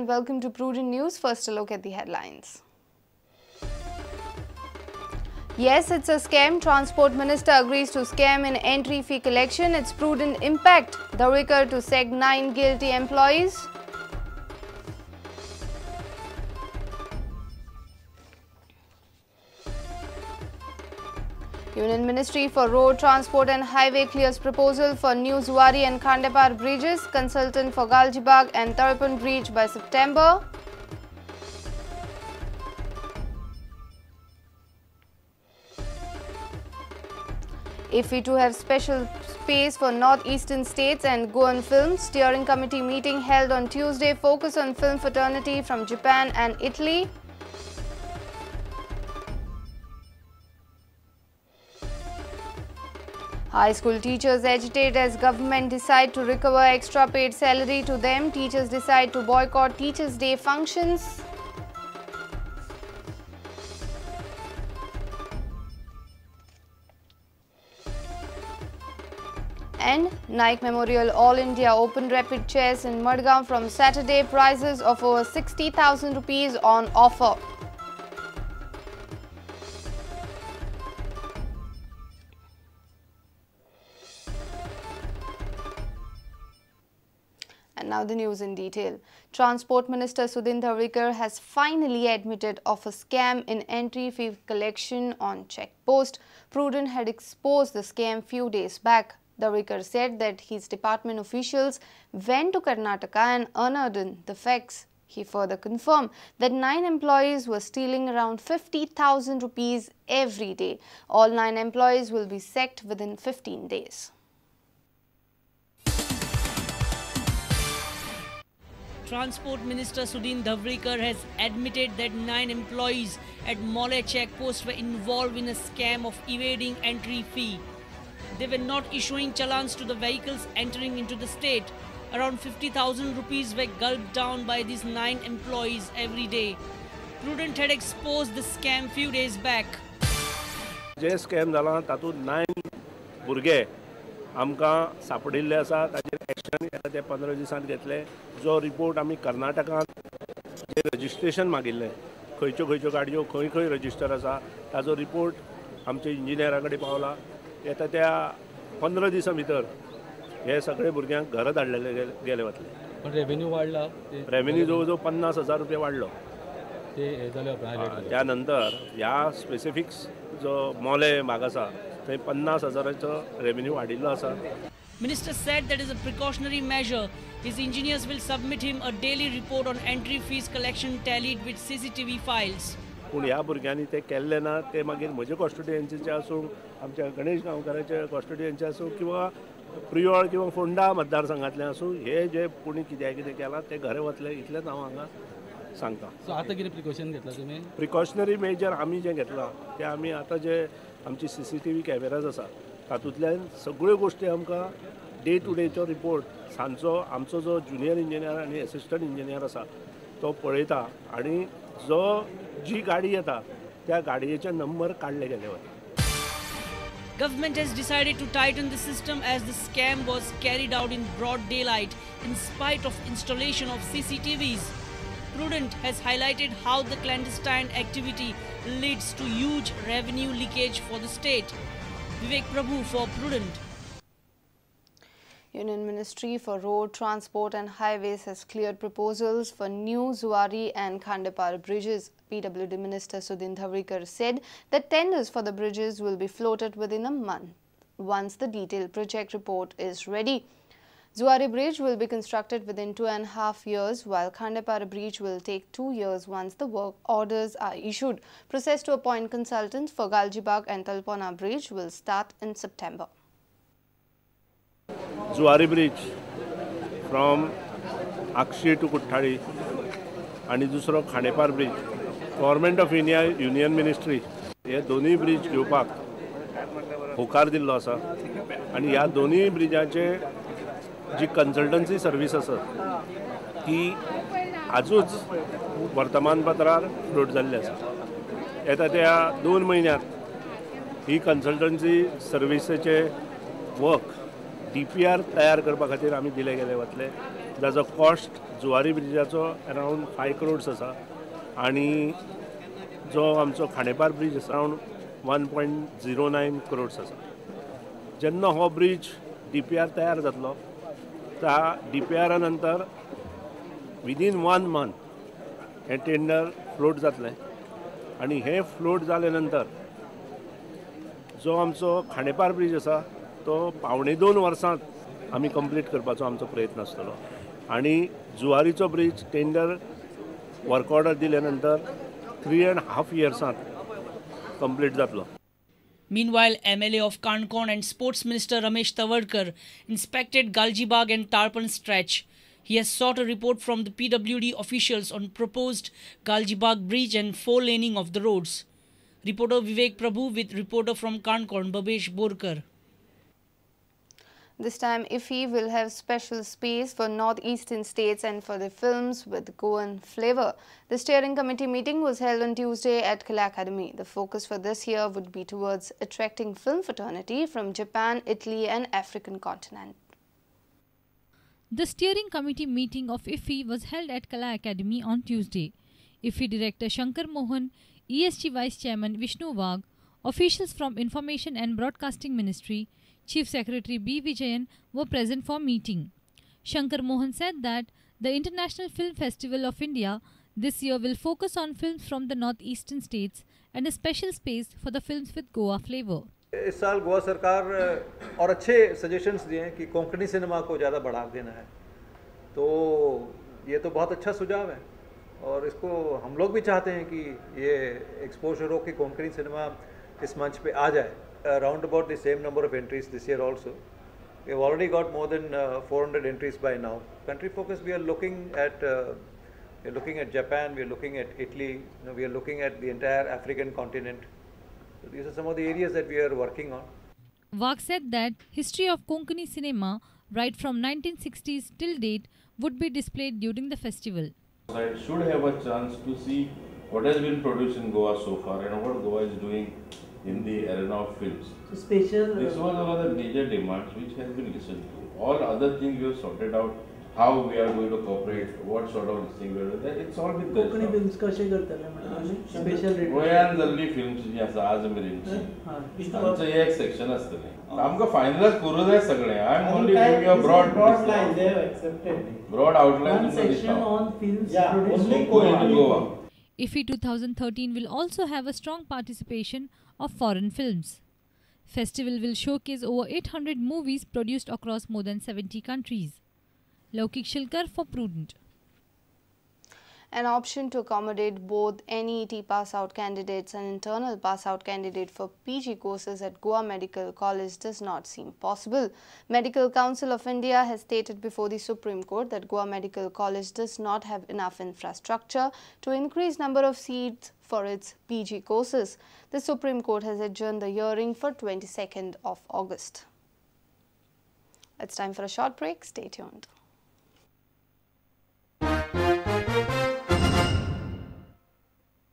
and welcome to Prudent News. First, a look at the headlines. Yes, it's a scam. Transport Minister agrees to scam in entry fee collection. It's prudent impact. Dhavalikar to sack 9 guilty employees. Union Ministry for Road Transport and Highway clears proposal for new Zuari and Khandepar bridges. Consultant for Galgibag and Talpona bridge by September. If we too have special space for northeastern states and Goan films, steering committee meeting held on Tuesday, focus on film fraternity from Japan and Italy. High school teachers agitate as government decide to recover extra paid salary to them. Teachers decide to boycott Teachers' Day functions. And Naik Memorial All India Open Rapid Chess in Madgaon from Saturday. Prizes of over 60,000 rupees on offer. And now the news in detail. Transport Minister Sudin Dhavalikar has finally admitted of a scam in entry fee collection on checkpost. Prudent had exposed the scam few days back. Dhavalikar said that his department officials went to Karnataka and unearthed the facts. He further confirmed that 9 employees were stealing around 50,000 rupees every day. All 9 employees will be sacked within 15 days. Transport Minister Sudin Dhavalikar has admitted that 9 employees at Mollem checkpost were involved in a scam of evading entry fee. They were not issuing challans to the vehicles entering into the state. Around 50,000 rupees were gulped down by these 9 employees every day. Prudent had exposed the scam few days back. J scam जाला तातूंत 9 भुरगे आमकां सापडिल्ले आसा, ताचेर action येता ते 15 दिसांत घेतले. जो रिपोर्ट आमी कर्नाटकांत जे रजिस्ट्रेशन मागिल्लें, खंयच्यो खंयच्यो गाडयो खंय खंय रजिस्टर आसा ताजो रिपोर्ट आमच्या इंजिनियरा कडेन पावला. येता त्या 15 दिसां भितर हे सगळे भुरग्यांक घरा धाडलेले गेले वतले. पण रेव्हेन्यू वाडला, रेव्हेन्यू जवळ जवळ 50,000 रुपये वाडलो. ते त्या नंतर ह्या स्पेसिफिक्स जो मोले भाग आसा थंय 50,000चो रेव्हेन्यू वाडिल्लो आसा. Minister said that as a precautionary measure, his engineers will submit him a daily report on entry fees collection tallied with CCTV files. पूण ह्या भुरग्यांनी ते केल्ले ना, ते मागीर म्हजे कॉन्स्टिट्युएन्सीचे आसूं, आमच्या गणेश गांवकाराचे कॉन्स्टिट्युएन्सी आसूं किंवा प्रियोळ किंवा फोंडा मतदारसंघातले आसूं, हे जे कोणी कित्याक कितें केलां ते घरा वतले इतलेंच हांव हांगा सांगता. सो आतां कितें प्रिकॉशन घेतला तुमी? प्रिकॉशनरी मेजर आमी जें घेतलां तें आमी आतां जे आमची CCTV cameras आसा तातूंतल्यान सगळ्यो गोश्टी आमकां डे टू डेचो रिपोर्ट सांजचो आमचो जो ज्युनियर इंजिनियर आनी एसिस्टंट इंजिनियर आसा तो पळयता आनी जो जी गाडी येता त्या गाडयेचे नंबर काडले गेले वता. Government has decided to tighten the system as the scam was carried out in broad daylight in spite of installation of CCTVs. Prudent has highlighted how the clandestine activity leads to huge revenue leakage for the state. Vivek Prabhu for Prudent. Union Ministry for Road Transport and Highways has cleared proposals for new Zuari and Khandepar bridges. PWD Minister Sudin Dhavalikar said that tenders for the bridges will be floated within a month once the detailed project report is ready. Zuari Bridge will be constructed within 2.5 years, while Khandepar Bridge will take 2 years once the work orders are issued. Process to appoint consultants for Galgibag and Talpona Bridge will start in September. Zuari Bridge from Akshi to Kuthali आणि दुसरो Khandepar bridge. Government of India union ministry हे दोनूय bridge घेवपाक होकार दिल्लो आसा आनी ह्या दोनूय ब्रिजाचे जी कन्सल्टन्सी सर्वीस आसा ती आजूच वर्तमानपत्रार फ्लोट जाल्ली आसा. येता त्या 2 म्हयन्यांत ही कन्सल्टन्सी सर्विसेचे वर्क DPR तयार करपा खातीर आमी दिले गेले वतले. जाचो कॉस्ट जुवारी ब्रिजाचो अरावंड 5 करोड्स आसा आनी जो आमचो खांडेपार ब्रीज आसा अरावंड 1.09 करोड्स आसा. जेन्ना हो ब्रीज DPR तयार जातलो त्या DPR नंतर विदीन 1 मंथ हें टेंडर फ्लोट जातलें आनी हें फ्लोट जाले नंतर जो आमचो खांडेपार ब्रीज आसा तो 1.75 वर्सांत आमी कंप्लीट करपाचो आमचो प्रयत्न आसतलो आनी जुवारीचो ब्रीज टेंडर वर्क ऑर्डर दिले नंतर 3.5 इयर्सांत कंप्लीट जातलो. Meanwhile, MLA of Canacona and Sports Minister Ramesh Tawadkar inspected Galgibag and Tarpan stretch. He has sought a report from the PWD officials on proposed Galgibag bridge and four-laning of the roads. Reporter Vivek Prabhu with reporter from Canacona, Babesh Borkar. This time, IFFI will have special space for northeastern states and for the films with Goan flavor. The steering committee meeting was held on Tuesday at Kala Academy. The focus for this year would be towards attracting film fraternity from Japan, Italy and African continent. The steering committee meeting of IFFI was held at Kala Academy on Tuesday. IFFI Director Shankar Mohan, ESG Vice Chairman Vishnu Wagh, officials from Information and Broadcasting Ministry, Chief Secretary B. Vijayan were present for meeting. Shankar Mohan said that the International Film Festival of India this year will focus on films from the northeastern states and a special space for the films with Goa flavor. इस साल गोवा सरकार और अच्छे suggestions दिए हैं कि Konkani cinema को ज़्यादा बढ़ावा देना है, तो ये तो बहुत अच्छा सुझाव है और इसको हम लोग भी चाहते हैं कि ये एक्सपोजर हो कि कोंकणी सिनेमा इस मंच पे आ जाए. Around about the same number of entries this year also. We have already got more than 400 entries by now. Country focus, we are looking at Japan, we are looking at Italy, you know, we are looking at the entire African continent. So these are some of the areas that we are working on. Wagh said that history of Konkani cinema right from 1960s till date would be displayed during the festival. I should have a chance to see what has been produced in Goa so far and what Goa is doing in the arena of films. So special. This was one of the major demands which has been listened to. All other things we have sorted out, how we are going to cooperate, what sort of thing we are doing, it's all with this. Konkani films कशे करतले special rate. गोयान जाल्ली films जी आसा आज मेरेनची तांचो एक section आसतलें. आमकां फायनलाइज करूं जाय सगळें. I am only giving a broad line. They have accepted broad outline. One section on films produced in Goa. IFFI 2013 will also have a strong participation of foreign films. Festival will showcase over 800 movies produced across more than 70 countries. Laukik Shilkar for Prudent. An option to accommodate both NET pass-out candidates and internal pass-out candidate for PG courses at Goa Medical College does not seem possible. Medical Council of India has stated before the Supreme Court that Goa Medical College does not have enough infrastructure to increase number of seats for its PG courses. The Supreme Court has adjourned the hearing for 22nd of August. It's time for a short break. Stay tuned.